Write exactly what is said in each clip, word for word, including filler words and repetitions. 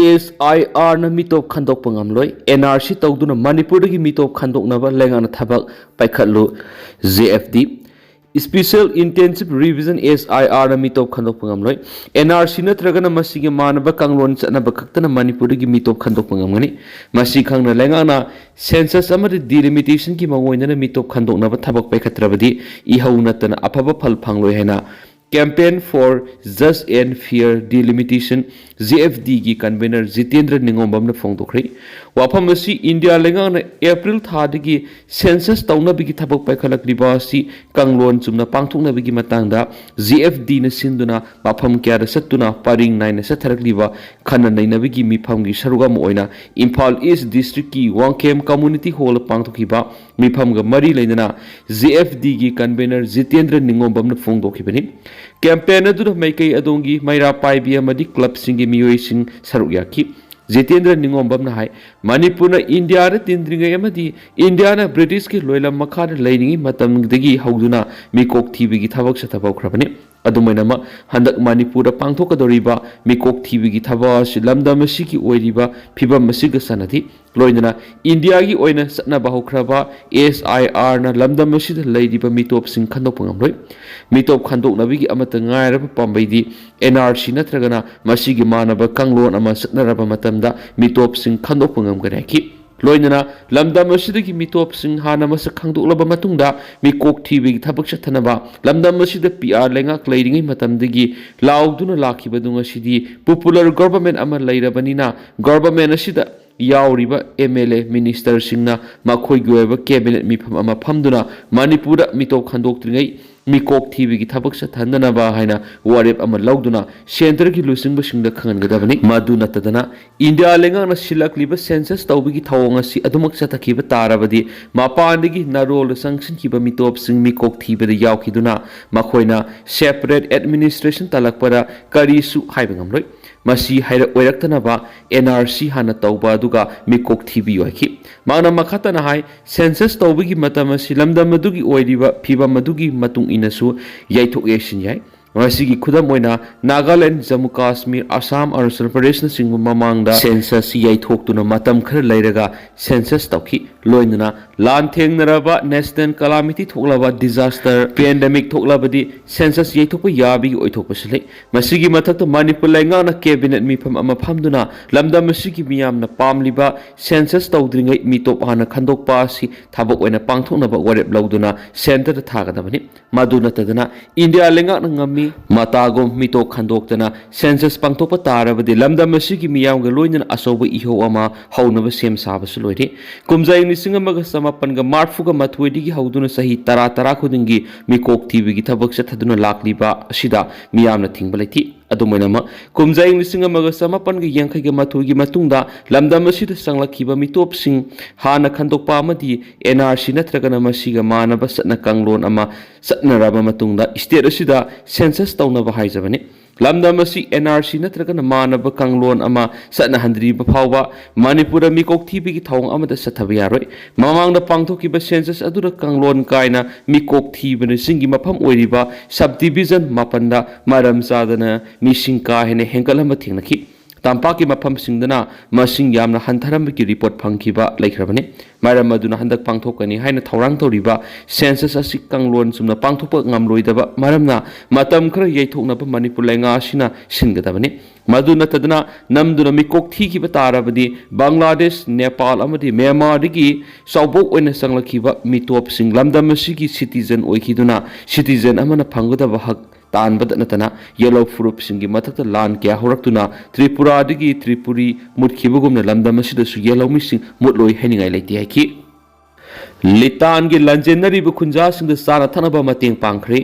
ꯑꯦꯁ ꯑꯥꯏ ꯑꯥꯔꯅ ꯃꯤꯇꯣꯞ ꯈꯟꯗꯣꯛꯄ ꯉꯝꯂꯣꯏ꯫ And R C ꯇꯧꯗꯨꯅ ꯃꯅꯤꯄꯨꯔꯗꯒꯤ ꯃꯤꯇꯣꯞ ꯈꯟꯗꯣꯛꯅꯕ ꯂꯩꯉꯥꯛꯅ ꯊꯕꯛ ꯄꯥꯏꯈꯠꯂꯨ꯫ J F D. Special Intensive Revision, S I R ꯅ ꯃꯤꯇꯣꯞ ꯈꯟꯗꯣꯛꯄ ꯉꯝꯂꯣꯏ꯫ ꯑꯦꯟ ꯑꯥꯔ ꯁꯤ ꯅꯠꯇ꯭ꯔꯒꯅ ꯃꯁꯤꯒꯤ ꯃꯥꯟꯅꯕ ꯀꯥꯡꯂꯣꯟ ꯆꯠꯅꯕ ꯈꯛꯇꯅ ꯃꯅꯤꯄꯨꯔꯗꯒꯤ ꯃꯤꯇꯣꯞ ꯈꯟꯗꯣꯛꯄ ꯉꯝꯒꯅꯤ꯫ ꯃꯁꯤ ꯈꯪꯅ ꯂꯩꯉꯥꯛꯅ ꯁꯦꯟꯁꯁ ꯑꯃꯗꯤ ꯗꯤꯂꯤꯃꯤꯇꯦꯁꯟꯒꯤ ꯃꯑꯣꯡ ꯑꯣꯏꯅꯅ ꯃꯤꯇꯣꯞ ꯈꯟꯗꯣꯛꯅꯕ ꯊꯕꯛ ꯄꯥꯏꯈꯠꯇ꯭ꯔꯕꯗꯤ ꯏꯍꯧ ꯅꯠꯇꯅ ꯑꯐꯕ ꯐꯜ ꯐꯪꯂꯣꯏ ꯍꯥꯏꯅ Campaign for Just and Fair Delimitation, J F ꯗꯤꯒꯤ ꯀꯟꯚꯦꯅꯔ ꯖꯤꯇꯦꯟꯗ꯭ꯔ ꯅꯤꯉꯣꯝꯕꯝꯅ ꯐꯣꯡꯗꯣꯛꯈ꯭ꯔꯦ꯫ ꯋꯥꯐꯝ ꯑꯁꯤ ꯏꯟꯗꯤꯌꯥ ꯂꯩꯉꯥꯛꯅ ꯑꯦꯄ꯭ꯔꯤꯜ ꯊꯥꯗꯒꯤ ꯁꯦꯟꯁꯁ ꯇꯧꯅꯕꯒꯤ ꯊꯕꯛ ꯄꯥꯏꯈꯠꯂꯛꯂꯤꯕ ꯑꯁꯤ ꯀꯥꯡꯂꯣꯟ ꯆꯨꯝꯅ ꯄꯥꯡꯊꯣꯛꯅꯕꯒꯤ ꯃꯇꯥꯡꯗ ꯖꯦ ꯑꯦꯐ ꯗꯤꯅ ꯁꯤꯟꯗꯨꯅ ꯃꯐꯝ ꯀꯌꯥꯗ ꯆꯠꯇꯨꯅ ꯄꯔꯤꯡ ꯅꯥꯏꯅ ꯆꯠꯊꯔꯛꯂꯤꯕ ꯈꯟꯅ ꯅꯩꯅꯕꯒꯤ ꯃꯤꯐꯝꯒꯤ ꯁꯔꯨꯛ ꯑꯃ ꯑꯣꯏꯅ ꯏꯝꯐꯥꯜ ꯏꯁ ꯗꯤꯁꯇ꯭ꯔꯤꯛꯀꯤ ꯋꯥꯡꯈꯦꯝ ꯀꯝꯃꯨꯅꯤꯇꯤ ꯍꯣꯜꯗ ꯄꯥꯡꯊꯣꯛꯈꯤꯕ ꯃꯤꯐꯝꯒ ꯃꯔꯤ ꯂꯩꯅꯅ ꯖꯦ ꯑꯦꯐ ꯗꯤꯒꯤ ꯀꯟꯚꯦꯅꯔ ꯖꯤꯇꯦꯟꯗ꯭ꯔ ꯅꯤꯉꯣꯝꯕꯝꯅ ꯐꯣꯡꯗꯣꯛꯈꯤꯕꯅꯤ꯫ ꯀꯦꯝꯄꯦꯟ ꯑꯗꯨꯗ ꯃꯥꯏꯀꯩ ꯑꯗꯣꯝꯒꯤ ꯃꯩꯔꯥ ꯄꯥꯏꯕꯤ ꯑꯃꯗꯤ ꯀ꯭ꯂꯕꯁꯤꯡꯒꯤ ꯃꯤꯑꯣꯏꯁꯤꯡ ꯁꯔꯨꯛ ꯌꯥꯈꯤ꯫ ꯖꯤꯇꯦꯟꯗ꯭ꯔ ꯅꯤꯉꯣꯝꯕꯝꯅ ꯍꯥꯏ, ꯃꯅꯤꯄꯨꯔꯅ ꯏꯟꯗꯤꯌꯥꯗ ꯇꯤꯟꯗ꯭ꯔꯤꯉꯩ ꯑꯃꯗꯤ ꯏꯟꯗꯤꯌꯥꯅ ꯕ꯭ꯔꯤꯇꯤꯁꯀꯤ ꯂꯣꯏꯂꯝ ꯃꯈꯥꯗ ꯂꯩꯔꯤꯉꯩ ꯃꯇꯝꯗꯒꯤ ꯍꯧꯗꯨꯅ ꯃꯤꯀꯣꯛ ꯊꯤꯕꯒꯤ ꯊꯕꯛ ꯆꯠꯊꯕ ꯍꯧꯈ꯭ꯔꯕꯅꯤ꯫ ꯑꯗꯨꯃꯥꯏꯅꯃꯛ, ꯍꯟꯗꯛ ꯃꯅꯤꯄꯨꯔꯗ ꯄꯥꯡꯊꯣꯛꯀꯗꯧꯔꯤꯕ ꯃꯤꯀꯣꯛ ꯊꯤꯕꯒꯤ ꯊꯕꯛ ꯑꯁꯤ ꯂꯝꯗꯝ ꯑꯁꯤꯒꯤ ꯑꯣꯏꯔꯤꯕ ꯐꯤꯕꯝ ꯑꯁꯤꯒ ꯆꯥꯟꯅꯗꯦ꯫ ꯂꯣꯏꯅꯅ ꯏꯟꯗꯤꯌꯥꯒꯤ ꯑꯣꯏꯅ ꯆꯠꯅꯕ ꯍꯧꯈ꯭ꯔꯕ ꯑꯦꯁ ꯑꯥꯏ ꯑꯥꯔꯅ ꯂꯝꯗꯝ ꯑꯁꯤꯗ ꯂꯩꯔꯤꯕ ꯃꯤꯇꯣꯞꯁꯤꯡ ꯈꯟꯗꯣꯛꯄ ꯉꯝꯂꯣꯏ꯫ ꯃꯤꯇꯣꯞ ꯈꯟꯗꯣꯛꯅꯕꯒꯤ ꯑꯃꯠꯇ ꯉꯥꯏꯔꯕ ꯄꯥꯝꯕꯩꯗꯤ ꯑꯦꯟ ꯑꯥꯔ ꯁꯤ ꯅꯠꯇ꯭ꯔꯒꯅ ꯃꯁꯤꯒꯤ ꯃꯥꯟꯅꯕ ꯀꯥꯡꯂꯣꯟ ꯑꯃ ꯆꯠꯅꯔꯕ ꯃꯇꯝꯗ ꯃꯤꯇꯣꯞꯁꯤꯡ ꯈꯟꯗꯣꯛꯄ ꯉꯝꯒꯅꯤ ꯍꯥꯏꯈꯤ꯫ ꯂꯣꯏꯅꯅ ꯂꯝꯗꯝ ꯑꯁꯤꯗꯒꯤ ꯃꯤꯇꯣꯞꯁꯤꯡ ꯍꯥꯟꯅ ꯃꯁꯛ ꯈꯪꯗꯣꯛꯂꯕ ꯃꯇꯨꯡꯗ ꯃꯤꯀꯣꯛ ꯊꯤꯕꯒꯤ ꯊꯕꯛ ꯆꯠꯊꯅꯕ ꯂꯝꯗꯝ ꯑꯁꯤꯗ ꯄꯤ ꯑꯥꯔ ꯂꯩꯉꯥꯛ ꯂꯩꯔꯤꯉꯩ ꯃꯇꯝꯗꯒꯤ ꯂꯥꯎꯗꯨꯅ ꯂꯥꯛꯈꯤꯕꯗꯨ ꯉꯁꯤꯗꯤ ꯄꯣꯄꯨꯂꯔ ꯒꯣꯚꯔꯟꯃꯦꯟꯠ ꯑꯃ ꯂꯩꯔꯕꯅꯤꯅ ꯒꯣꯚꯔꯟꯃꯦꯟꯠ ꯑꯁꯤꯗ ꯌꯥꯎꯔꯤꯕ ꯑꯦꯝ ꯑꯦꯜ ꯑꯦ ꯃꯤꯅꯤꯁꯇꯔꯁꯤꯡꯅ ꯃꯈꯣꯏꯒꯤ ꯑꯣꯏꯕ ꯀꯦꯕꯤꯅꯦꯠ ꯃꯤꯐꯝ ꯑꯃ ꯐꯝꯗꯨꯅ ꯃꯅꯤꯄꯨꯔꯗ ꯃꯤꯇꯣꯞ ꯈꯟꯗꯣꯛꯇ꯭ꯔꯤꯉꯩ ꯃꯤꯀꯣꯛ ꯊꯤꯕꯒꯤ ꯊꯕꯛ ꯆꯠꯊꯅꯅꯕ ꯍꯥꯏꯅ ꯋꯥꯔꯦꯞ ꯑꯃ ꯂꯧꯗꯨꯅ ꯁꯦꯟꯇꯔꯒꯤ ꯂꯨꯆꯤꯡꯕꯁꯤꯡꯗ ꯈꯪꯍꯟꯒꯗꯕꯅꯤ꯫ ꯃꯗꯨ ꯅꯠꯇꯗꯅ ꯏꯟꯗꯤꯌꯥ ꯂꯩꯉꯥꯛꯅ ꯁꯤꯜꯂꯛꯂꯤꯕ ꯁꯦꯟꯁꯁ ꯇꯧꯕꯒꯤ ꯊꯧꯑꯣꯡ ꯑꯁꯤ ꯑꯗꯨꯃꯛ ꯆꯠꯊꯈꯤꯕ ꯇꯥꯔꯕꯗꯤ ꯃꯄꯥꯟꯗꯒꯤ ꯅꯥꯔꯣꯜꯗ ꯆꯪꯁꯤꯟꯈꯤꯕ ꯃꯤꯇꯣꯞꯁꯤꯡ ꯃꯤꯀꯣꯛ ꯊꯤꯕꯗ ꯌꯥꯎꯈꯤꯗꯨꯅ ꯃꯈꯣꯏꯅ ꯁꯦꯄꯔꯦꯠ ꯑꯦꯗꯃꯤꯅꯤꯁꯇ꯭ꯔꯦꯁꯟ ꯇꯥꯂꯛꯄꯗ ꯀꯔꯤꯁꯨ ꯍꯥꯏꯕ ꯉꯝꯂꯣꯏ꯫ ꯃꯁꯤ ꯍꯥꯏꯔꯛ ꯑꯣꯏꯔꯛꯇꯅꯕ ꯑꯦꯟ ꯑꯥꯔ ꯁꯤ ꯍꯥꯟꯅ ꯇꯧꯕ ꯑꯗꯨꯒ ꯃꯤꯀꯣꯛ ꯊꯤꯕꯤꯌꯨ ꯍꯥꯏꯈꯤ꯫ ꯃꯍꯥꯛꯅ ꯃꯈꯥ ꯇꯥꯅ ꯍꯥꯏ, ꯁꯦꯟꯁꯁ ꯇꯧꯕꯒꯤ ꯃꯇꯝ ꯑꯁꯤ ꯂꯝꯗꯝ ꯑꯗꯨꯒꯤ ꯑꯣꯏꯔꯤꯕ ꯐꯤꯕꯝ ꯑꯗꯨꯒꯤ ꯃꯇꯨꯡ ꯏꯟꯅꯁꯨ ꯌꯩꯊꯣꯛ ꯌꯩꯁꯤꯟ ꯌꯥꯏ꯫ ꯃꯁꯤꯒꯤ ꯈꯨꯗꯝ ꯑꯣꯏꯅ, ꯅꯥꯒꯥꯂꯦꯟ, ꯖꯝꯃꯨ ꯀꯥꯁꯃꯤꯔ, ꯑꯁꯥꯝ, ꯑꯔꯨꯅꯥꯆꯜ ꯄ꯭ꯔꯗꯦꯁꯅꯆꯤꯡꯕ ꯃꯃꯥꯡꯗ census ꯌꯩꯊꯣꯛꯇꯨꯅ ꯃꯇꯝ ꯈꯔ ꯂꯩꯔꯒ census ꯇꯧꯈꯤ꯫ ꯂꯣꯏꯅꯅ ꯂꯥꯟ ꯊꯦꯡꯅꯔꯕ, national calamity ꯊꯣꯛꯂꯕ, disaster, pandemic ꯊꯣꯛꯂꯕꯗꯤ census ꯌꯩꯊꯣꯛꯄ ꯌꯥꯕꯒꯤ ꯑꯣꯏꯊꯣꯛꯄꯁꯨ ꯂꯩ꯫ ꯃꯁꯤꯒꯤ ꯃꯊꯛꯇ ꯃꯅꯤꯄꯨꯔ ꯂꯩꯉꯥꯛꯅ cabinet ꯃꯤꯐꯝ ꯑꯃ ꯐꯝꯗꯨꯅ ꯂꯝꯗꯝ ꯑꯁꯤꯒꯤ ꯃꯤꯌꯥꯝꯅ ꯄꯥꯝꯂꯤꯕ census ꯇꯧꯗ꯭ꯔꯤꯉꯩ ꯃꯤꯇꯣꯞ ꯍꯥꯟꯅ ꯈꯟꯗꯣꯛꯄ ꯑꯁꯤ ꯊꯕꯛ ꯑꯣꯏꯅ ꯄꯥꯡꯊꯣꯛꯅꯕ ꯋꯥꯔꯦꯞ ꯂꯧꯗꯨꯅ centreꯗ ꯊꯥꯒꯗꯕꯅꯤ꯫ ꯃꯗꯨ ꯅꯠꯇꯗꯅ ꯏꯟꯗꯤꯌꯥ ꯂꯩꯉꯥꯛꯅ ꯉꯝꯃꯤ ꯃꯇꯥꯒꯨꯝ ꯃꯤꯇꯣꯞ ꯈꯟꯗꯣꯛꯇꯅ census ꯄꯥꯡꯊꯣꯛꯄ ꯇꯥꯔꯕꯗꯤ ꯂꯝꯗꯝ ꯑꯁꯤꯒꯤ ꯃꯤꯌꯥꯝꯒ ꯂꯣꯏꯅꯅ ꯑꯆꯧꯕ ꯏꯍꯧ ꯑꯃ ꯍꯧꯅꯕ ꯁꯦꯝ ꯁꯥꯕꯁꯨ ꯂꯣꯏꯔꯦ꯫ ꯀꯨꯝꯖꯥ ꯏꯪ ꯂꯤꯁꯤꯡ ꯑꯃꯒ ꯆꯃꯥꯄꯟꯒ ꯃꯔꯐꯨꯒ ꯃꯥꯊꯣꯏꯗꯒꯤ ꯍꯧꯗꯨꯅ ꯆꯍꯤ ꯇꯔꯥ ꯇꯔꯥ ꯈꯨꯗꯤꯡꯒꯤ ꯃꯤꯀꯣꯛ ꯊꯤꯕꯒꯤ ꯊꯕꯛ ꯆꯠꯊꯗꯨꯅ ꯂꯥꯛꯂꯤꯕ ꯑꯁꯤꯗ ꯃꯤꯌꯥꯝꯅ ꯊꯤꯡꯕ ꯂꯩꯇꯦ꯫ ꯑꯗꯨꯝ ꯑꯣꯏꯅꯃꯛ, ꯀꯨꯝꯖꯥ ꯏꯪ ꯂꯤꯁꯤꯡ ꯑꯃꯒ ꯆꯃꯥꯄꯟꯒ ꯌꯥꯡꯈꯩꯒ ꯃꯥꯊꯣꯏꯒꯤ ꯃꯇꯨꯡꯗ ꯂꯝꯗꯝ ꯑꯁꯤꯗ ꯆꯪꯂꯛꯈꯤꯕ ꯃꯤꯇꯣꯞꯁꯤꯡ ꯍꯥꯟꯅ ꯈꯟꯗꯣꯛꯄ ꯑꯃꯗꯤ NRC ꯅꯠꯇ꯭ꯔꯒꯅ ꯃꯁꯤꯒ ꯃꯥꯟꯅꯕ ꯆꯠꯅ ꯀꯥꯡꯂꯣꯟ ꯑꯃ ꯆꯠꯅꯔꯕ ꯃꯇꯨꯡꯗ state ꯑꯁꯤꯗ census ꯇꯧꯅꯕ ꯍꯥꯏꯖꯕꯅꯤ꯫ ꯂꯝꯗꯝ ꯑꯁꯤ NRC ꯅꯠꯇ꯭ꯔꯒꯅ ꯃꯥꯟꯅꯕ ꯀꯥꯡꯂꯣꯟ ꯑꯃ ꯆꯠꯅꯍꯟꯗ꯭ꯔꯤꯕ ꯐꯥꯎꯕ ꯃꯅꯤꯄꯨꯔꯗ ꯃꯤꯀꯣꯛ ꯊꯤꯕꯒꯤ ꯊꯧꯑꯣꯡ ꯑꯃꯠꯇ ꯆꯠꯊꯕ ꯌꯥꯔꯣꯏ꯫ ꯃꯃꯥꯡꯗ ꯄꯥꯡꯊꯣꯛꯈꯤꯕ census ꯑꯗꯨꯗ ꯀꯥꯡꯂꯣꯟ ꯀꯥꯏꯅ ꯃꯤꯀꯣꯛ ꯊꯤꯕꯅꯆꯤꯡꯒꯤ ꯃꯐꯝ ꯑꯣꯏꯔꯤꯕ subdivision ꯃꯥꯄꯟꯗ ꯃꯔꯝ ꯆꯥꯗꯅ ꯃꯤꯁꯤꯡ ꯀꯥ ꯍꯦꯟꯅ ꯍꯦꯟꯒꯠꯂꯝꯕ ꯊꯦꯡꯅꯈꯤ꯫ ꯇꯝꯄꯥꯛꯀꯤ ꯃꯐꯝꯁꯤꯡꯗꯅ ꯃꯁꯤꯡ ꯌꯥꯝꯅ ꯍꯟꯊꯔꯝꯕꯒꯤ report ꯐꯪꯈꯤꯕ ꯂꯩꯈ꯭ꯔꯕꯅꯤ꯫ ꯃꯔꯝ ꯑꯗꯨꯅ ꯍꯟꯗꯛ ꯄꯥꯡꯊꯣꯛꯀꯅꯤ ꯍꯥꯏꯅ ꯊꯧꯔꯥꯡ ꯇꯧꯔꯤꯕ census ꯑꯁꯤ ꯀꯥꯡꯂꯣꯟ ꯆꯨꯝꯅ ꯄꯥꯡꯊꯣꯛꯄ ꯉꯝꯂꯣꯏꯗꯕ ꯃꯔꯝꯅ ꯃꯇꯝ ꯈꯔ ꯌꯩꯊꯣꯛꯅꯕ ꯃꯅꯤꯄꯨꯔ ꯂꯩꯉꯥꯛ ꯑꯁꯤꯅ ꯁꯤꯟꯒꯗꯕꯅꯤ꯫ ꯃꯗꯨ ꯅꯠꯇꯗꯅ ꯅꯝꯗꯨꯅ ꯃꯤꯀꯣꯛ ꯊꯤꯈꯤꯕ ꯇꯥꯔꯕꯗꯤ ꯕꯪꯒ꯭ꯂꯥꯗꯦꯁ, ꯅꯦꯄꯥꯜ ꯑꯃꯗꯤ ꯃ꯭ꯌꯥꯟꯃꯥꯔꯗꯒꯤ ꯆꯥꯎꯕꯣꯛ ꯑꯣꯏꯅ ꯆꯪꯂꯛꯈꯤꯕ ꯃꯤꯇꯣꯞꯁꯤꯡ ꯂꯝꯗꯝ ꯑꯁꯤꯒꯤ citizen ꯑꯣꯏꯈꯤꯗꯨꯅ citizen ꯑꯃꯅ ꯐꯪꯒꯗꯕ ꯍꯛ ꯇꯥꯟꯕꯗ ꯅꯠꯇꯅ ꯌꯦꯜꯍꯧ ꯐꯨꯔꯨꯞꯁꯤꯡꯒꯤ ꯃꯊꯛꯇ ꯂꯥꯟ ꯀꯌꯥ ꯍꯧꯔꯛꯇꯨꯅ ꯇ꯭ꯔꯤꯄꯨꯔꯥꯗꯒꯤ ꯇ꯭ꯔꯤꯄꯨꯔꯤ ꯃꯨꯠꯈꯤꯕꯒꯨꯝꯅ ꯂꯝꯗꯝ ꯑꯁꯤꯗꯁꯨ ꯌꯦꯜꯍꯧꯃꯤꯁꯤꯡ ꯃꯨꯠꯂꯣꯏ ꯍꯥꯏꯅꯤꯡꯉꯥꯏ ꯂꯩꯇꯦ ꯍꯥꯏꯈꯤ꯫ ꯂꯤꯇꯥꯟꯒꯤ ꯂꯟꯖꯦꯟꯅꯔꯤꯕ ꯈꯨꯟꯖꯥꯁꯤꯡꯗ ꯆꯥꯅ ꯊꯛꯅꯕ ꯃꯇꯦꯡ ꯄꯥꯡꯈ꯭ꯔꯦ꯫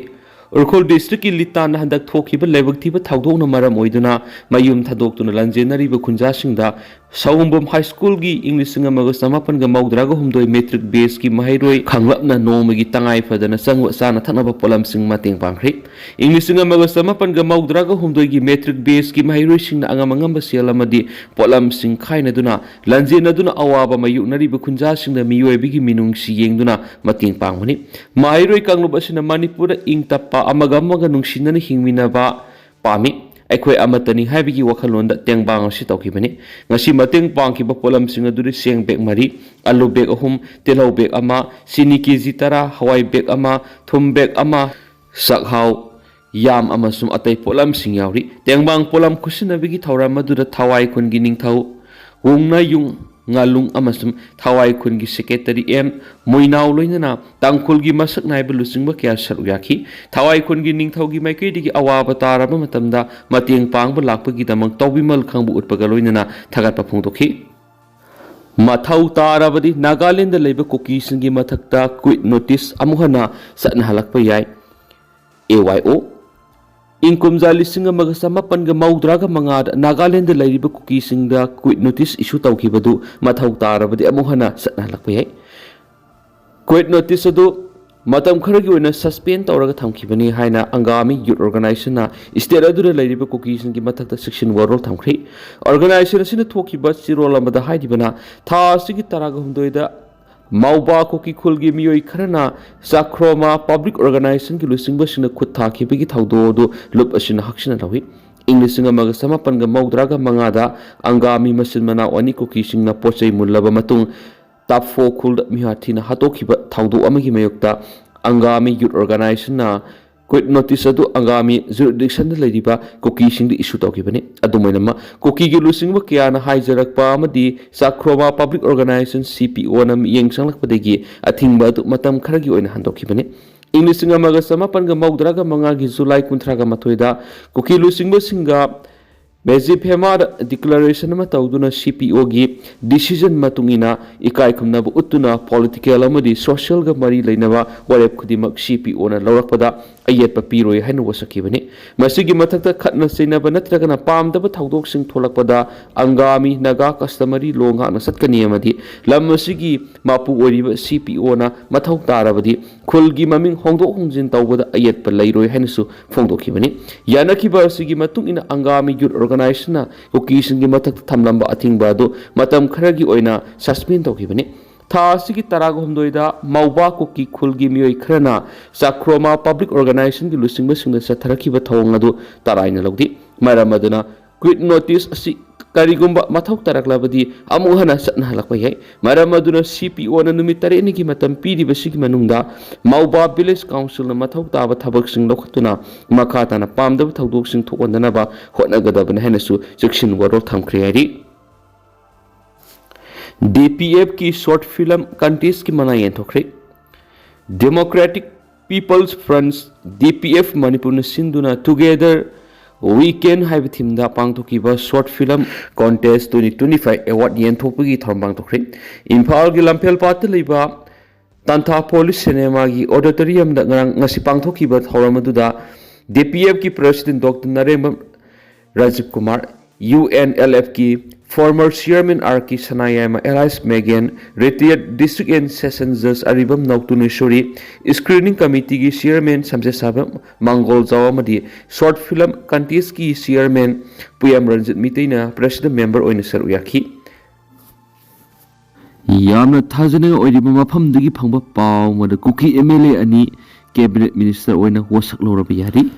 ꯎꯈ꯭ꯔꯨꯜ districtꯀꯤ ꯂꯤꯇꯥꯟꯗ ꯍꯟꯗꯛ ꯊꯣꯛꯈꯤꯕ ꯂꯥꯏꯕꯛ ꯊꯤꯕ ꯊꯧꯗꯣꯛꯅ ꯃꯔꯝ ꯑꯣꯏꯗꯨꯅ ꯃꯌꯨꯝ ꯊꯥꯗꯣꯛꯇꯨꯅ ꯂꯟꯖꯦꯟꯅꯔꯤꯕ ꯈꯨꯟꯖꯥꯁꯤꯡꯗ ꯁꯑꯣꯝꯕꯨꯝ High Schoolꯒꯤ ꯏꯪ ꯂꯤꯁꯤꯡ ꯑꯃꯒ ꯆꯃꯥꯄꯟꯒ ꯃꯧꯗ꯭ꯔꯥꯒ ꯍꯨꯝꯗꯣꯏ matric batchꯀꯤ ꯃꯍꯩꯔꯣꯏ ꯈꯪꯂꯞꯅ ꯅꯣꯡꯃꯒꯤ ꯇꯉꯥꯏ ꯐꯗꯅ ꯆꯪꯕ ꯆꯥꯅ ꯊꯛꯅꯕ ꯄꯣꯠꯂꯝꯁꯤꯡ ꯃꯇꯦꯡ ꯄꯥꯡꯈ꯭ꯔꯦ꯫ ꯏꯪ ꯂꯤꯁꯤꯡ ꯑꯃꯒ ꯆꯃꯥꯄꯟꯒ ꯃꯧꯗ꯭ꯔꯥꯒ ꯍꯨꯝꯗꯣꯏꯒꯤ matric batchꯀꯤ ꯃꯍꯩꯔꯣꯏꯁꯤꯡꯅ ꯑꯉꯝ ꯑꯉꯝꯕ ꯁꯦꯜ ꯑꯃꯗꯤ ꯄꯣꯠꯂꯝꯁꯤꯡ ꯈꯥꯏꯅꯗꯨꯅ ꯂꯟꯖꯦꯟꯅꯗꯨꯅ ꯑꯋꯥꯕ ꯃꯥꯌꯣꯛꯅꯔꯤꯕ ꯈꯨꯟꯖꯥꯁꯤꯡꯗ ꯃꯤꯑꯣꯏꯕꯒꯤ ꯃꯤꯅꯨꯡꯁꯤ ꯌꯦꯡꯗꯨꯅ ꯃꯇꯦꯡ ꯄꯥꯡꯕꯅꯤ꯫ ꯃꯍꯩꯔꯣꯏ ꯀꯥꯡꯂꯨꯞ ꯑꯁꯤꯅ ꯃꯅꯤꯄꯨꯔꯗ ꯏꯪ ꯇꯞꯄ, ꯑꯃꯒ ꯑꯃꯒ ꯅꯨꯡꯁꯤꯅꯅ ꯍꯤꯡꯃꯤꯟꯅꯕ ꯄꯥꯝꯃꯤ꯫ ꯑꯩꯈꯣꯏ ꯑꯃꯠꯇꯅꯤ ꯍꯥꯏꯕꯒꯤ ꯋꯥꯈꯜꯂꯣꯟꯗ ꯇꯦꯡꯕꯥꯡ ꯑꯁꯤ ꯇꯧꯈꯤꯕꯅꯤ꯫ ꯉꯁꯤ ꯃꯇꯦꯡ ꯄꯥꯡꯈꯤꯕ ꯄꯣꯠꯂꯝꯁꯤꯡ ꯑꯗꯨꯗꯤ ꯆꯦꯡ ꯕꯦꯒ ꯃꯔꯤ, ꯑꯂꯨ ꯕꯦꯒ ꯑꯍꯨꯝ, ꯇꯤꯜꯍꯧ ꯕꯦꯒ ꯑꯃ, ꯆꯤꯅꯤ ꯀꯦ ꯖꯤ ꯇꯔꯥ, ꯍꯋꯥꯏ ꯕꯦꯒ ꯑꯃ, ꯊꯨꯝ ꯕꯦꯒ ꯑꯃ, ꯆꯥꯛꯍꯥꯎ, ꯌꯥꯝ ꯑꯃꯁꯨꯡ ꯑꯇꯩ ꯄꯣꯠꯂꯝꯁꯤꯡ ꯌꯥꯎꯔꯤ꯫ ꯇꯦꯡꯕꯥꯡ ꯄꯣꯠꯂꯝ ꯈꯨꯠꯁꯤꯟꯅꯕꯒꯤ ꯊꯧꯔꯝ ꯑꯗꯨꯗ ꯊꯋꯥꯏ ꯈꯨꯟꯒꯤ ꯅꯤꯡꯊꯧ ꯋꯨꯡꯅ ꯌꯨꯡ ꯉꯥꯂꯨꯡ ꯑꯃꯁꯨꯡ ꯊꯋꯥꯏ ꯈꯨꯟꯒꯤ ꯁꯦꯀ꯭ꯔꯦꯇꯔꯤ ꯑꯦꯝ ꯃꯣꯏꯅꯥꯎ ꯂꯣꯏꯅꯅ ꯇꯥꯡꯈꯨꯜꯒꯤ ꯃꯁꯛ ꯅꯥꯏꯕ ꯂꯨꯆꯤꯡꯕ ꯀꯌꯥ ꯁꯔꯨꯛ ꯌꯥꯈꯤ꯫ ꯊꯋꯥꯏ ꯈꯨꯟꯒꯤ ꯅꯤꯡꯊꯧꯒꯤ ꯃꯥꯏꯀꯩꯗꯒꯤ ꯑꯋꯥꯕ ꯇꯥꯔꯕ ꯃꯇꯝꯗ ꯃꯇꯦꯡ ꯄꯥꯡꯕ ꯂꯥꯛꯄꯒꯤꯗꯃꯛ ꯇꯧꯕꯤꯃꯜ ꯈꯪꯕ ꯎꯠꯄꯒ ꯂꯣꯏꯅꯅ ꯊꯥꯒꯠꯄ ꯐꯣꯡꯗꯣꯛꯈꯤ꯫ ꯃꯊꯧ ꯇꯥꯔꯕꯗꯤ ꯅꯥꯒꯥꯂꯦꯟꯗ ꯂꯩꯕ ꯀꯨꯀꯤꯁꯤꯡꯒꯤ ꯃꯊꯛꯇ ꯀ꯭ꯋꯤꯠ ꯅꯣꯇꯤꯁ ꯑꯃꯨꯛ ꯍꯟꯅ ꯆꯠꯅꯍꯜꯂꯛꯄ ꯌꯥꯏ꯫ ꯑꯦ ꯋꯥꯏ ꯑꯣ꯫ ꯏꯪ ꯀꯨꯝꯖꯥ ꯂꯤꯁꯤꯡ ꯑꯃꯒ ꯆꯃꯥꯄꯟꯒ ꯃꯧꯗ꯭ꯔꯥꯒ ꯃꯉꯥꯗ ꯅꯥꯒꯥꯂꯦꯟꯗ ꯂꯩꯔꯤꯕ ꯀꯨꯀꯤꯁꯤꯡꯗ ꯀ꯭ꯋꯤꯠ ꯅꯣꯇꯤꯁ ꯏꯁꯨ ꯇꯧꯈꯤꯕꯗꯨ ꯃꯊꯧ ꯇꯥꯔꯕꯗꯤ ꯑꯃꯨꯛ ꯍꯟꯅ ꯆꯠꯅꯍꯜꯂꯛꯄ ꯌꯥꯏ꯫ ꯀ꯭ꯋꯤꯠ ꯅꯣꯇꯤꯁ ꯑꯗꯨ ꯃꯇꯝ ꯈꯔꯒꯤ ꯑꯣꯏꯅ ꯁꯁꯄꯦꯟ ꯇꯧꯔꯒ ꯊꯝꯈꯤꯕꯅꯤ ꯍꯥꯏꯅ ꯑꯪꯒꯥꯃꯤ ꯌꯨꯠ ꯑꯣꯔꯒꯅꯥꯏꯖꯦꯁꯟꯅ ꯁ꯭ꯇꯦꯠ ꯑꯗꯨꯗ ꯂꯩꯔꯤꯕ ꯀꯨꯀꯤꯁꯤꯡꯒꯤ ꯃꯊꯛꯇ ꯆꯦꯛꯁꯤꯟ ꯋꯥꯔꯣꯜ ꯊꯝꯈ꯭ꯔꯤ꯫ ꯑꯣꯔꯒꯅꯥꯏꯖꯦꯁꯟ ꯑꯁꯤꯅ ꯊꯣꯛꯈꯤꯕ ꯆꯦꯔꯣꯜ ꯑꯃꯗ ꯍꯥꯏꯔꯤꯕꯅ, ꯊꯥ ꯑꯁꯤꯒꯤ ꯇꯔꯥꯒ ꯍꯨꯝꯗꯣꯏꯗ ꯃꯥꯎꯕꯥ ꯀꯨꯀꯤ ꯈꯨꯜꯒꯤ ꯃꯤꯑꯣꯏ ꯈꯔꯅ ꯆꯥꯈ꯭ꯔꯣꯃꯥ ꯄꯕ꯭ꯂꯤꯛ ꯑꯣꯔꯒꯅꯥꯏꯖꯦꯁꯟꯒꯤ ꯂꯨꯆꯤꯡꯕꯁꯤꯡꯅ ꯈꯨꯠ ꯊꯥꯈꯤꯕꯒꯤ ꯊꯧꯗꯣꯛ ꯑꯗꯨ ꯂꯨꯞ ꯑꯁꯤꯅ ꯍꯛꯆꯤꯟꯅ ꯂꯧꯏ꯫ ꯏꯪ ꯂꯤꯁꯤꯡ ꯑꯃꯒ ꯆꯃꯥꯄꯟꯒ ꯃꯧꯗ꯭ꯔꯥꯒ ꯃꯉꯥꯗ ꯑꯪꯒꯥꯃꯤ ꯃꯆꯤꯟ ꯃꯅꯥꯎ ꯑꯅꯤ ꯀꯨꯀꯤꯁꯤꯡꯅ ꯄꯣꯠ ꯆꯩ ꯃꯨꯜꯂꯕ ꯃꯇꯨꯡ ꯇꯥꯞꯐꯣ ꯈꯨꯜꯗ ꯃꯤꯍꯥꯠ ꯊꯤꯅ ꯍꯥꯠꯇꯣꯛꯈꯤꯕ ꯊꯧꯗꯣꯛ ꯑꯃꯒꯤ ꯃꯥꯌꯣꯛꯇ ꯑꯪꯒꯥꯃꯤ ꯌꯨꯠ ꯑꯣꯔꯒꯅꯥꯏꯖꯦꯁꯟꯅ ꯀ꯭ꯋꯤꯠ ꯅꯣꯇꯤꯁ ꯑꯗꯨ ꯑꯪꯒꯥꯃꯤ ꯖꯨꯔꯤꯗꯤꯛꯁꯟꯗ ꯂꯩꯔꯤꯕ ꯀꯨꯀꯤꯁꯤꯡꯗ ꯏꯁꯨ ꯇꯧꯈꯤꯕꯅꯤ꯫ ꯑꯗꯨꯝ ꯑꯣꯏꯅꯃꯛ, ꯀꯨꯀꯤꯒꯤ ꯂꯨꯆꯤꯡꯕ ꯀꯌꯥꯅ ꯍꯥꯏꯖꯔꯛꯄ ꯑꯃꯗꯤ ꯆꯥꯈ꯭ꯔꯣꯃꯥ ꯄꯕ꯭ꯂꯤꯛ ꯑꯣꯔꯒꯅꯥꯏꯖꯦꯁꯟ, ꯁꯤ ꯄꯤ ꯑꯣꯅ ꯃꯤꯠꯌꯦꯡ ꯆꯪꯂꯛꯄꯗꯒꯤ ꯑꯊꯤꯡꯕ ꯑꯗꯨ ꯃꯇꯝ ꯈꯔꯒꯤ ꯑꯣꯏꯅ ꯍꯟꯗꯣꯛꯈꯤꯕꯅꯤ꯫ ꯏꯪ ꯂꯤꯁꯤꯡ ꯑꯃꯒ ꯆꯃꯥꯄꯟꯒ ꯃꯧꯗ꯭ꯔꯥꯒ ꯃꯉꯥꯒꯤ ꯖꯨꯂꯥꯏ ꯀꯨꯟꯊ꯭ꯔꯥꯒ ꯃꯥꯊꯣꯏꯗ ꯀꯨꯀꯤ ꯂꯨꯆꯤꯡꯕꯁꯤꯡꯒ ꯃꯦꯖꯤꯐꯦꯃꯥꯗ ꯗꯤꯀ꯭ꯂꯥꯔꯦꯁꯟ ꯑꯃ ꯇꯧꯗꯨꯅ ꯁꯤ ꯄꯤ ꯑꯣꯒꯤ ꯗꯤꯁꯤꯖꯟ ꯃꯇꯨꯡ ꯏꯟꯅ ꯏꯀꯥꯏ ꯈꯨꯝꯅꯕ ꯎꯠꯇꯨꯅ ꯄꯣꯂꯤꯇꯤꯀꯦꯜ ꯑꯃꯗꯤ ꯁꯣꯁꯤꯌꯦꯜꯒ ꯃꯔꯤ ꯂꯩꯅꯕ ꯋꯥꯔꯦꯞ ꯈꯨꯗꯤꯡꯃꯛ ꯁꯤ ꯄꯤ ꯑꯣꯅ ꯂꯧꯔꯛꯄꯗ ꯑꯌꯦꯠꯄ ꯄꯤꯔꯣꯏ ꯍꯥꯏꯅ ꯋꯥꯁꯛꯈꯤꯕꯅꯤ꯫ ꯃꯁꯤꯒꯤ ꯃꯊꯛꯇ ꯈꯠꯅ ꯆꯩꯅꯕ ꯅꯠꯇ꯭ꯔꯒꯅ ꯄꯥꯝꯗꯕ ꯊꯧꯗꯣꯛꯁꯤꯡ ꯊꯣꯛꯂꯛꯄꯗ ꯑꯪꯒꯥꯃꯤ ꯅꯥꯒꯥ ꯀꯁꯇꯃꯔꯤ ꯂꯣ ꯉꯥꯛꯅ ꯆꯠꯀꯅꯤ ꯑꯃꯗꯤ ꯂꯝ ꯑꯁꯤꯒꯤ ꯃꯄꯨ ꯑꯣꯏꯔꯤꯕ ꯁꯤ ꯄꯤ ꯑꯣꯅ ꯃꯊꯧ ꯇꯥꯔꯕꯗꯤ ꯈꯨꯜꯒꯤ ꯃꯃꯤꯡ ꯍꯣꯡꯗꯣꯛ ꯍꯣꯡꯖꯤꯟ ꯇꯧꯕꯗ ꯑꯌꯦꯠꯄ ꯂꯩꯔꯣꯏ ꯍꯥꯏꯅꯁꯨ ꯐꯣꯡꯗꯣꯛꯈꯤꯕꯅꯤ꯫ ꯌꯥꯅꯈꯤꯕ ꯑꯁꯤꯒꯤ ꯃꯇꯨꯡ ꯏꯟꯅ ꯑꯪꯒꯥꯃꯤ ꯌꯨꯠ ꯑꯣꯔꯒꯅꯥꯏꯖꯦꯁꯟꯅ ꯀꯨꯀꯤꯁꯤꯡꯒꯤ ꯃꯊꯛꯇ ꯊꯝꯂꯝꯕ ꯑꯊꯤꯡꯕ ꯑꯗꯨ ꯃꯇꯝ ꯈꯔꯒꯤ ꯑꯣꯏꯅ ꯁꯁꯄꯦꯟ ꯇꯧꯈꯤꯕꯅꯤ꯫ ꯊꯥ ꯑꯁꯤꯒꯤ ꯇꯔꯥꯒ ꯍꯨꯝꯗꯣꯏꯗ ꯃꯧꯕꯥ ꯀꯨꯀꯤ ꯈꯨꯜꯒꯤ ꯃꯤꯑꯣꯏ ꯈꯔꯅ ꯆꯥꯈ꯭ꯔꯣꯃꯥ ꯄꯕ꯭ꯂꯤꯛ ꯑꯣꯔꯒꯅꯥꯏꯖꯦꯁꯟꯒꯤ ꯂꯨꯆꯤꯡꯕꯁꯤꯡꯗ ꯆꯠꯊꯔꯛꯈꯤꯕ ꯊꯧꯑꯣꯡ ꯑꯗꯨ ꯇꯔꯥꯏꯅ ꯂꯧꯗꯦ꯫ ꯃꯔꯝ ꯑꯗꯨꯅ ꯀ꯭ꯋꯤꯠ ꯅꯣꯇꯤꯁ ꯑꯁꯤ ꯀꯔꯤꯒꯨꯝꯕ ꯃꯊꯧ ꯇꯥꯔꯛꯂꯕꯗꯤ ꯑꯃꯨꯛ ꯍꯟꯅ ꯆꯠꯅꯍꯜꯂꯛꯄ ꯌꯥꯏ꯫ ꯃꯔꯝ ꯑꯗꯨꯅ ꯁꯤ ꯄꯤ ꯑꯣꯅ ꯅꯨꯃꯤꯠ ꯇꯔꯦꯠꯅꯤꯒꯤ ꯃꯇꯝ ꯄꯤꯔꯤꯕꯁꯤꯒꯤ ꯃꯅꯨꯡꯗ ꯃꯧꯕꯥ ꯚꯤꯂꯦꯖ ꯀꯥꯎꯟꯁꯤꯜꯅ ꯃꯊꯧ ꯇꯥꯕ ꯊꯕꯛꯁꯤꯡ ꯂꯧꯈꯠꯇꯨꯅ ꯃꯈꯥ ꯇꯥꯅ ꯄꯥꯝꯗꯕ ꯊꯧꯗꯣꯛꯁꯤꯡ ꯊꯣꯛꯍꯟꯗꯅꯕ ꯍꯣꯠꯅꯒꯗꯕꯅꯤ ꯍꯥꯏꯅꯁꯨ ꯆꯦꯛꯁꯤꯟ ꯋꯥꯔꯣꯜ ꯊꯝꯈ꯭ꯔꯦ ꯍꯥꯏꯔꯤ꯫ ꯗꯤ ꯄꯤ ꯑꯦꯐꯀꯤ ꯁꯣꯔꯠ ꯐꯤꯂꯝ ꯀꯟꯇꯦꯁꯀꯤ ꯃꯅꯥ ꯌꯦꯟꯊꯣꯛꯈ꯭ꯔꯦ꯫ Democratic people's front, D P F, ꯃꯅꯤꯄꯨꯔꯅ ꯁꯤꯟꯗꯨꯅ ꯇꯨꯒꯦꯗꯔ ꯋꯤ ꯀꯦꯟ ꯍꯥꯏꯕ ꯊꯤꯝꯗ ꯄꯥꯡꯊꯣꯛꯈꯤꯕ short film contest twenty twenty five award ꯌꯦꯟꯊꯣꯛꯄꯒꯤ ꯊꯧꯔꯝ ꯄꯥꯡꯊꯣꯛꯈ꯭ꯔꯦ꯫ ꯏꯝꯐꯥꯜꯒꯤ ꯂꯝꯐꯦꯜ ꯄꯥꯠꯇ ꯂꯩꯕ ꯇꯥꯟꯊꯥ ꯄꯣꯂꯤꯁ ꯁꯤꯅꯦꯃꯥꯒꯤ ꯑꯣꯗꯤꯇꯣꯔꯤꯌꯝꯗ ꯉꯔꯥꯡ ꯉꯁꯤ ꯄꯥꯡꯊꯣꯛꯈꯤꯕ ꯊꯧꯔꯝ ꯑꯗꯨꯗ ꯗꯤ ꯄꯤ ꯑꯦꯐꯀꯤ president doctor Narembam Rajiv Kumar, U N L ꯑꯦꯐꯀꯤ former chairman R K Sanayaima, ꯑꯦꯂꯥꯏꯁ ꯃꯦꯒꯦꯟ, ꯔꯤꯇꯤꯌꯔꯗ ꯗꯤꯁꯇ꯭ꯔꯤꯛ ꯑꯦꯟ ꯁꯦꯁꯟ ꯖꯖ ꯑꯔꯤꯕꯝ ꯅꯧꯇꯨꯅꯦꯁꯣꯔꯤ, ꯁ꯭ꯀ꯭ꯔꯤꯅꯤꯡ ꯀꯃꯤꯇꯤꯒꯤ ꯆꯤꯌꯔꯃꯦꯟ ꯁꯝꯖꯦꯁꯥꯕꯝ ꯃꯥꯡꯒꯣꯜꯖꯥꯎ ꯑꯃꯗꯤ ꯁꯣꯔꯠ ꯐꯤꯂꯝ ꯀꯟꯇꯦꯁꯀꯤ ꯆꯤꯌꯔꯃꯦꯟ ꯄꯨꯌꯥꯝ ꯔꯟꯖꯤꯠ ꯃꯤꯇꯩꯅ ꯄ꯭ꯔꯦꯁꯤꯗꯦꯟꯠ ꯃꯦꯝꯕꯔ ꯑꯣꯏꯅ ꯁꯔꯨꯛ ꯌꯥꯈꯤ꯫ ꯌꯥꯝꯅ ꯊꯥꯖꯅꯤꯡꯉꯥꯏ ꯑꯣꯏꯔꯤꯕ ꯃꯐꯝꯗꯒꯤ ꯐꯪꯕ ꯄꯥꯎ ꯑꯃꯗ ꯀꯨꯀꯤ ꯑꯦꯝ ꯑꯦꯜ ꯑꯦ ꯑꯅꯤ ꯀꯦꯕꯤꯅꯦꯠ ꯃꯤꯅꯤꯁꯇꯔ ꯑꯣꯏꯅ ꯋꯥꯁꯛ ꯂꯧꯔꯕ ꯌꯥꯔꯤ꯫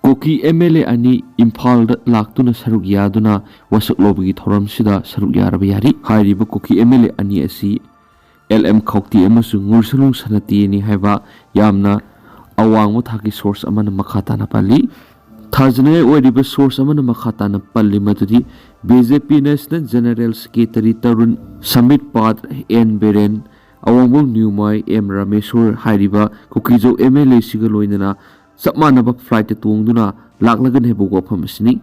ꯀꯨꯀꯤ ꯑꯦꯝ ꯑꯦꯜ ꯑꯦ ꯑꯅꯤ ꯏꯝꯐꯥꯜꯗ ꯂꯥꯛꯇꯨꯅ ꯁꯔꯨꯛ ꯌꯥꯗꯨꯅ ꯋꯥꯁꯛ ꯂꯧꯕꯒꯤ ꯊꯧꯔꯝꯁꯤꯗ ꯁꯔꯨꯛ ꯌꯥꯔꯕ ꯌꯥꯔꯤ꯫ ꯍꯥꯏꯔꯤꯕ ꯀꯨꯀꯤ ꯑꯦꯝ ꯑꯦꯜ ꯑꯦ ꯑꯅꯤ ꯑꯁꯤ ꯑꯦꯜ ꯑꯦꯝ ꯈꯧꯇꯦ ꯑꯃꯁꯨꯡ ꯉꯨꯔꯁꯂꯨꯡ ꯁꯅꯥꯇꯦꯅꯤ ꯍꯥꯏꯕ ꯌꯥꯝꯅ ꯑꯋꯥꯡꯕ ꯊꯥꯛꯀꯤ ꯁꯣꯔꯁ ꯑꯃꯅ ꯃꯈꯥ ꯇꯥꯅ ꯄꯜꯂꯤ꯫ ꯊꯥꯖꯅꯤꯡꯉꯥꯏ ꯑꯣꯏꯔꯤꯕ ꯁꯣꯔꯁ ꯑꯃꯅ ꯃꯈꯥ ꯇꯥꯅ ꯄꯜꯂꯤ ꯃꯗꯨꯗꯤ ꯕꯤ ꯖꯦ ꯄꯤ national general secretary Tarun, submit ꯄꯥꯠ, ꯑꯦꯟ ꯕꯤꯔꯦꯟ, ꯑꯋꯥꯡꯕꯝ ꯅ꯭ꯌꯨꯃꯥꯏ, ꯑꯦꯝ ꯔꯥꯃꯦꯁꯣꯔ ꯍꯥꯏꯔꯤꯕ ꯀꯨꯀꯤꯖꯧ ꯑꯦꯝ ꯑꯦꯜ ꯑꯦꯁꯤꯒ ꯂꯣꯏꯅꯅ ꯆꯞ ꯃꯥꯟꯅꯕ ꯐ꯭ꯂꯥꯏꯠꯇ ꯇꯣꯡꯗꯨꯅ ꯂꯥꯛꯂꯒꯅꯤ ꯍꯥꯏꯕ ꯋꯥꯐꯝ ꯑꯁꯤꯅꯤ꯫